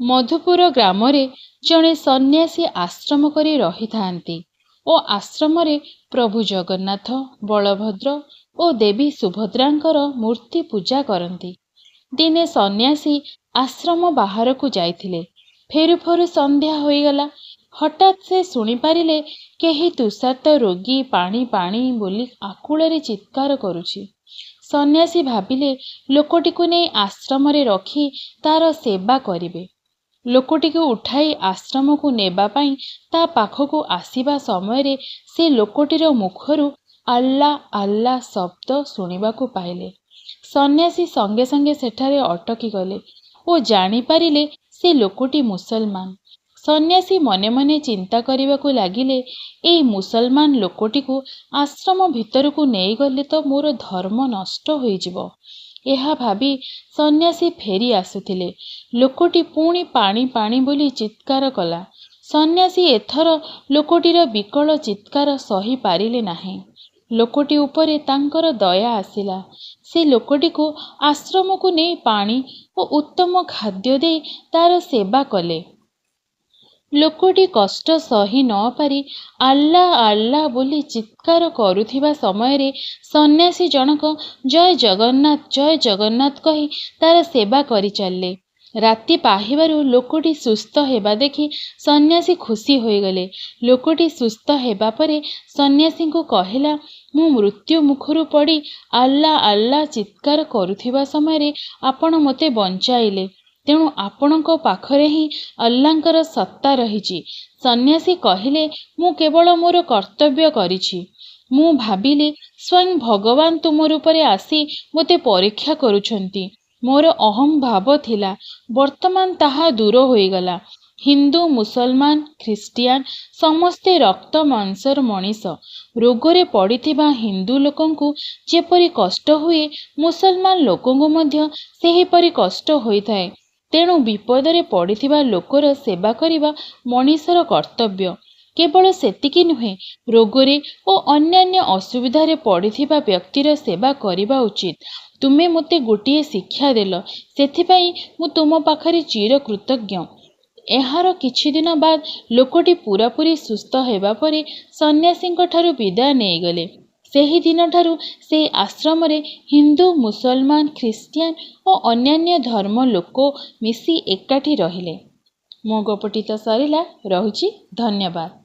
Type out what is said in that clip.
ମଧୁପୁର ଗ୍ରାମରେ ଜଣେ ସନ୍ନ୍ୟାସୀ ଆଶ୍ରମ କରି ରହିଥାନ୍ତି ଓ ଆଶ୍ରମରେ ପ୍ରଭୁ ଜଗନ୍ନାଥ, ବଳଭଦ୍ର ଓ ଦେବୀ ସୁଭଦ୍ରାଙ୍କର ମୂର୍ତ୍ତି ପୂଜା କରନ୍ତି। ଦିନେ ସନ୍ନ୍ୟାସୀ ଆଶ୍ରମ ବାହାରକୁ ଯାଇଥିଲେ। ଫେରୁ ଫେରୁ ସନ୍ଧ୍ୟା ହୋଇଗଲା। ହଠାତ୍ ସେ ଶୁଣିପାରିଲେ କେହି ତୃଷାର୍ତ୍ତ ରୋଗୀ ପାଣି ପାଣି ବୋଲି ଆକୁଳରେ ଚିତ୍କାର କରୁଛି। ସନ୍ନ୍ୟାସୀ ଭାବିଲେ ଲୋକଟିକୁ ନେଇ ଆଶ୍ରମରେ ରଖି ତାର ସେବା କରିବେ। ଲୋକଟିକୁ ଉଠାଇ ଆଶ୍ରମକୁ ନେବା ପାଇଁ ତା ପାଖକୁ ଆସିବା ସମୟରେ ସେ ଲୋକଟିର ମୁଖରୁ ଆଲ୍ଲା ଆଲ୍ଲା ଶବ୍ଦ ଶୁଣିବାକୁ ପାଇଲେ। ସନ୍ନ୍ୟାସୀ ସଙ୍ଗେ ସଙ୍ଗେ ସେଠାରେ ଅଟକିଗଲେ ଓ ଜାଣିପାରିଲେ ସେ ଲୋକଟି ମୁସଲମାନ। ସନ୍ନ୍ୟାସୀ ମନେ ମନେ ଚିନ୍ତା କରିବାକୁ ଲାଗିଲେ, ଏଇ ମୁସଲମାନ ଲୋକଟିକୁ ଆଶ୍ରମ ଭିତରକୁ ନେଇଗଲେ ତ ମୋର ଧର୍ମ ନଷ୍ଟ ହୋଇଯିବ। ଏହା ଭାବି ସନ୍ନ୍ୟାସୀ ଫେରି ଆସୁଥିଲେ। ଲୋକଟି ପୁଣି ପାଣି ପାଣି ବୋଲି ଚିତ୍କାର କଲା। ସନ୍ନ୍ୟାସୀ ଏଥର ଲୋକଟିର ବିକଳ ଚିତ୍କାର ସହିପାରିଲେ ନାହିଁ। ଲୋକଟି ଉପରେ ତାଙ୍କର ଦୟା ଆସିଲା। ସେ ଲୋକଟିକୁ ଆଶ୍ରମକୁ ନେଇ ପାଣି ଓ ଉତ୍ତମ ଖାଦ୍ୟ ଦେଇ ତାର ସେବା କଲେ। ଲୋକଟି କଷ୍ଟ ସହି ନ ପାରି ଆଲ୍ଲା ଆଲ୍ଲା ବୋଲି ଚିତ୍କାର କରୁଥିବା ସମୟରେ ସନ୍ନ୍ୟାସୀ ଜଣକ ଜୟ ଜଗନ୍ନାଥ ଜୟ ଜଗନ୍ନାଥ କହି ତାର ସେବା କରିଚାଲିଲେ। ରାତି ପାହିବାରୁ ଲୋକଟି ସୁସ୍ଥ ହେବା ଦେଖି ସନ୍ନ୍ୟାସୀ ଖୁସି ହୋଇଗଲେ। ଲୋକଟି ସୁସ୍ଥ ହେବା ପରେ ସନ୍ନ୍ୟାସୀଙ୍କୁ କହିଲା, ମୁଁ ମୃତ୍ୟୁ ମୁଖରୁ ପଡ଼ି ଆଲ୍ଲା ଆଲ୍ଲା ଚିତ୍କାର କରୁଥିବା ସମୟରେ ଆପଣ ମୋତେ ବଞ୍ଚାଇଲେ। ତେଣୁ ଆପଣଙ୍କ ପାଖରେ ହିଁ ଆଲ୍ଲାଙ୍କର ସତ୍ତା ରହିଛି। ସନ୍ନ୍ୟାସୀ କହିଲେ, ମୁଁ କେବଳ ମୋର କର୍ତ୍ତବ୍ୟ କରିଛି। ମୁଁ ଭାବିଲି ସ୍ୱୟଂ ଭଗବାନ ତୁମ ରୂପରେ ଆସି ମୋତେ ପରୀକ୍ଷା କରୁଛନ୍ତି। ମୋର ଅହଂ ଭାବ ଥିଲା, ବର୍ତ୍ତମାନ ତାହା ଦୂର ହୋଇଗଲା। ହିନ୍ଦୁ, ମୁସଲମାନ, ଖ୍ରୀଷ୍ଟିଆନ ସମସ୍ତେ ରକ୍ତ ମାଂସର ମଣିଷ। ରୋଗରେ ପଡ଼ିଥିବା ହିନ୍ଦୁ ଲୋକଙ୍କୁ ଯେପରି କଷ୍ଟ ହୁଏ, ମୁସଲମାନ ଲୋକଙ୍କୁ ମଧ୍ୟ ସେହିପରି କଷ୍ଟ ହୋଇଥାଏ। ତେଣୁ ବିପଦରେ ପଡ଼ିଥିବା ଲୋକର ସେବା କରିବା ମଣିଷର କର୍ତ୍ତବ୍ୟ। କେବଳ ସେତିକି ନୁହେଁ, ରୋଗରେ ଓ ଅନ୍ୟାନ୍ୟ ଅସୁବିଧାରେ ପଡ଼ିଥିବା ବ୍ୟକ୍ତିର ସେବା କରିବା ଉଚିତ। ତୁମେ ମୋତେ ଗୋଟିଏ ଶିକ୍ଷା ଦେଲ, ସେଥିପାଇଁ ମୁଁ ତୁମ ପାଖରେ ଚିରକୃତଜ୍ଞ। ଏହାର କିଛିଦିନ ବାଦ ଲୋକଟି ପୂରାପୂରି ସୁସ୍ଥ ହେବା ପରେ ସନ୍ନ୍ୟାସୀଙ୍କଠାରୁ ବିଦାୟ ନେଇଗଲେ। ସେହି ଦିନଠାରୁ ସେହି ଆଶ୍ରମରେ ହିନ୍ଦୁ, ମୁସଲମାନ, ଖ୍ରୀଷ୍ଟିଆନ ଓ ଅନ୍ୟାନ୍ୟ ଧର୍ମ ଲୋକ ମିଶି ଏକାଠି ରହିଲେ। ମୋ ଗପଟି ତ ସରିଲା, ରହୁଛି, ଧନ୍ୟବାଦ।